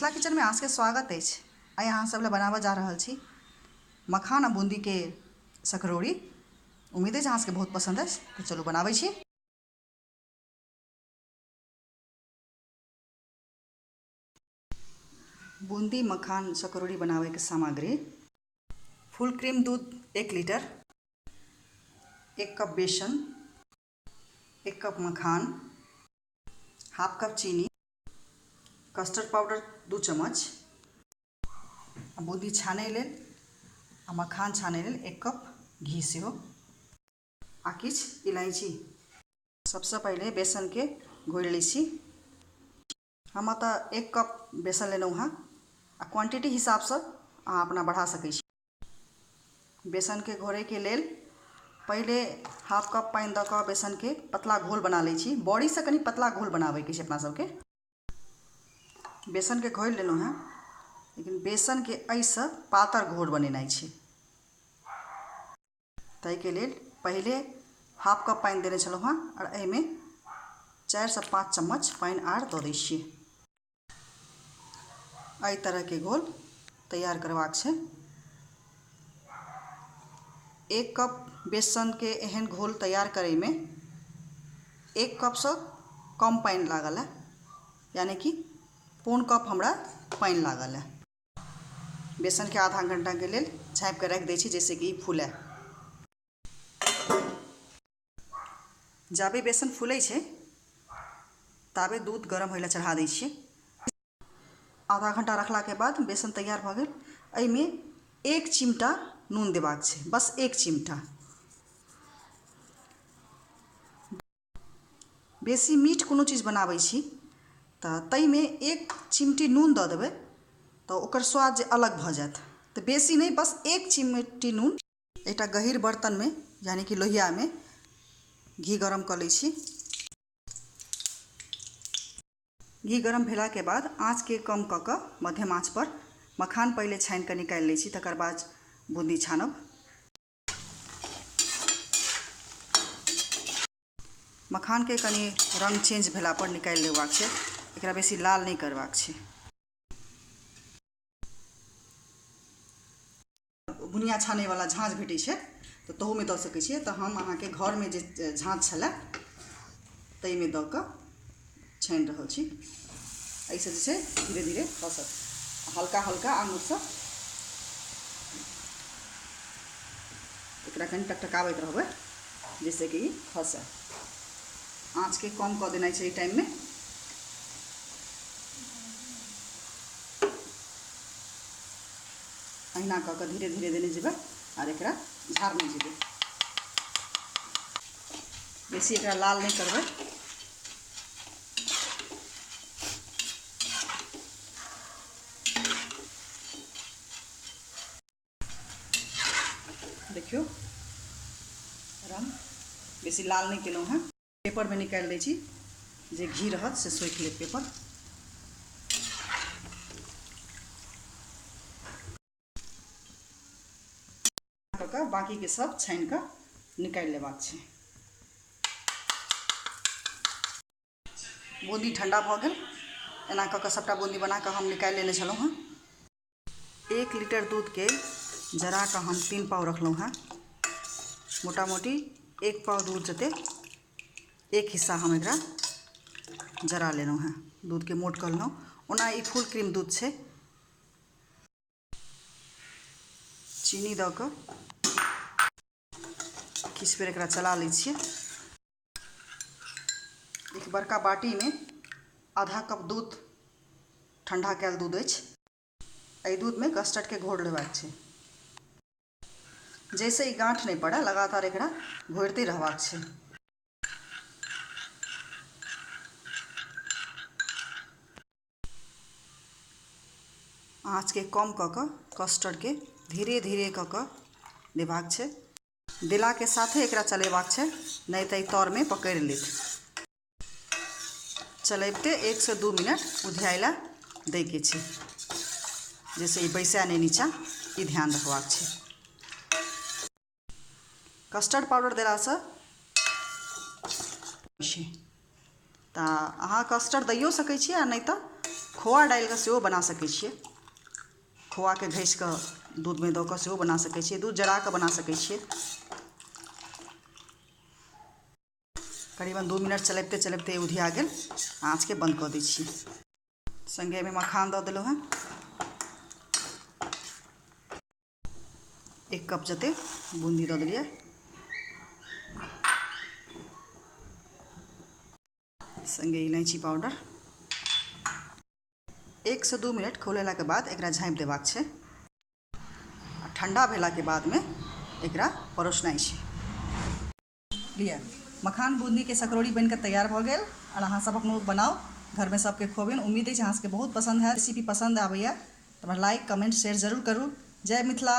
Mithila kitchen में अहाँ सबके स्वागत अछि। आइ अहाँ सब लए बनाबऽ जा रहल छी मखान आ बूंदी के सकरौड़ी। उम्मीद अछि अहाँ सबके बहुत पसंद अछि। तो चलू बनाबै छी। बूंदी मखान सकरौड़ी बनाबे के सामग्री: फुल क्रीम दूध 1 लीटर, 1 कप बेसन, 1 कप मखान, हाफ कप चीनी, कस्टर्ड पाउडर 2 चम्मच, बूंदी छानै लेल आ मखान छानै लेल 1 कप घी सेहो आ किछु इलायची। सबसे पहिले बेसन के घोरि लै छी। हम एतऽ 1 कप बेसन लेलहुँ हँ आ क्वांटिटी हिसाबसँ अहाँ अपना बढ़ा सकै छी। बेसन के घोरैके लेल पहिले हाफ कप पानि दऽ कऽ बेसन के पतला घोल बना लै छी। बॉडीसँ कनि पतला घोल बनाबैके छै अपना सबके। बेसन के घोरि लेलहुँ हँ, लेकिन बेसन के एहिसँ पातर घोर बनेनाइ छै। ताहिके लेल पहिले हाफ कप पानि देने छलहुँ हँ आओर एहिमे 4 से 5 चम्मच पानि आर दऽ दै छियै। एहि तरहके घोल तैयार करबाक छै। 1 कप बेसन के एहन घोल तैयार करैमे 1 कपसँ कम पानि लागल है, यानी कि 0.75 कप हमरा पानि लागल है। बेसन के आधा घंटा के लेल झाँपि के राखि दै छी जैसे कि ई फूलै। जाबे बेसन फूलै छै ताबे दूध गरम होय लए चढ़ा दै छियै। आधा घंटा रखला के बाद बेसन तैयार भऽ गेल। एहिमे 1 चिमटा नून देबाक छै, बस 1 चिमटा। बेसी मीठ कोनो चीज बनाबै छी तऽ ताहिमे 1 चिमटी नून दऽ देबै तऽ ओकर स्वाद जे अलग भऽ जायत। तऽ बेसी नहि, बस 1 चिमटी नून। एकटा गहीर बर्तनमे यानी कि लोहियामे घी गरम कऽ लै छी। घी गरम भेलाके बाद आँचके कम कऽ कऽ मध्यम आँच पर मखान पहिले छानि कऽ निकालि लै छी, तकर बाद बूंदी छानब। मखानके कनि रंग चेंज भेला पर निकालि लेबाक छै, एकरा बेसी लाल नहि करबाक छै। बुनिया छानैवला झाँझ भेटै छै तऽ तहूमे दऽ सकै छियै। तऽ हम अहाँके घरमे जे झाँझ छलए ताहिमे दऽ कऽ छानि रहल छी। एहिसँ जे छै धीरे धीरे खसत, हल्का हल्का आङ्गुरसँ एकरा कनि टकटकाबैत रहबै जाहिसँ कि ई खसै। आँचके कम कऽ देनाइ छै एहि टाइममे। अहिना कऽ कऽ धीरे धीरे देने जेबै आर एकरा झाड़ने जेबै। बेसी एकरा लाल नहि करबै। देखियौ रंग बेसी लाल नहि केलहुँ हँ। पेपरमे निकालि दै छी, जे घी रहत से सोखि लेत पेपर। कऽ कऽ बाँकीके सब छानि कऽ निकालि लेबाक छै। बूंदी ठंडा भऽ गेल। एना कऽ कऽ सबटा बूंदी बना कऽ हम निकालि लेने छलहुँ हँ। 1 लीटर दूधके जरा कऽ हम 3 पाव रखलहुँ हँ। मोटा मोटी 1 पाव दूध जते 1 हिस्सा हम एकरा जरा लेलहुँ हँ। दूधके मोट कऽ लेलहुँ। ओना ई फुल क्रीम दूध छै। चीनी दऽ कऽ किछु बेर एकरा चला लै छियै। एक बड़का बाटीमे आधा कप दूध ठंडा कयल दूध अछि। एहि दूधमे कस्टर्डके घोर लेबाक छै, जाहिसँ ई गाँठ नहि पड़ै। लगातार एकरा घोरिते रहबाक छै। आँचके कम कऽ कऽ कस्टर्डके धीरे धीरे कऽ कऽ देबाक छै। देलाके साथे एकरा चलेबाक छै, नहि तऽ ई तरमे पकड़ि लेत। चलबिते 1 से 2 मिनट उधियाइ लए दैके छै, जाहिसँ ई बैसै नहि नीचाँ, ई ध्यान रखबाक छै। कस्टर्ड पाउडर देलासँ तऽ अहाँ कस्टर्ड दैयो सकै छी आ नहि तऽ खोआ डालि कऽ सेहो बना सकै छियै। खोआके घसि कऽ दूधमे दऽ कऽ सेहो बना सकै छियै, दूध जरा कऽ बना सकै छियै। करीबन 2 मिनट चलबिते चलबिते उधिया गेल। आँचके बंद कऽ दै छियै। संगे एहिमे मखान दऽ देलहुँ हेँ, 1 कप जते बूंदी दऽ देलियै। संगे इलायची पाउडर। 1 से 2 मिनट खौलेलाके बाद एकरा झाँपि देबाक छै। आ ठंडा भेलाके बादमे एकरा परोसनाइ छै। लिअ, मखान बूंदीके सकरौड़ी बनिके तैयार भऽ गेल। आओर अहाँ सब अपनो बनाउ, घरमे सबके खुअबियौन। उम्मीद अछि अहाँ सबके बहुत पसंद हैत। रेसिपी पसंद आबैया तऽ हमरा लाइक कमेंट शेयर जरूर करू। जय मिथिला,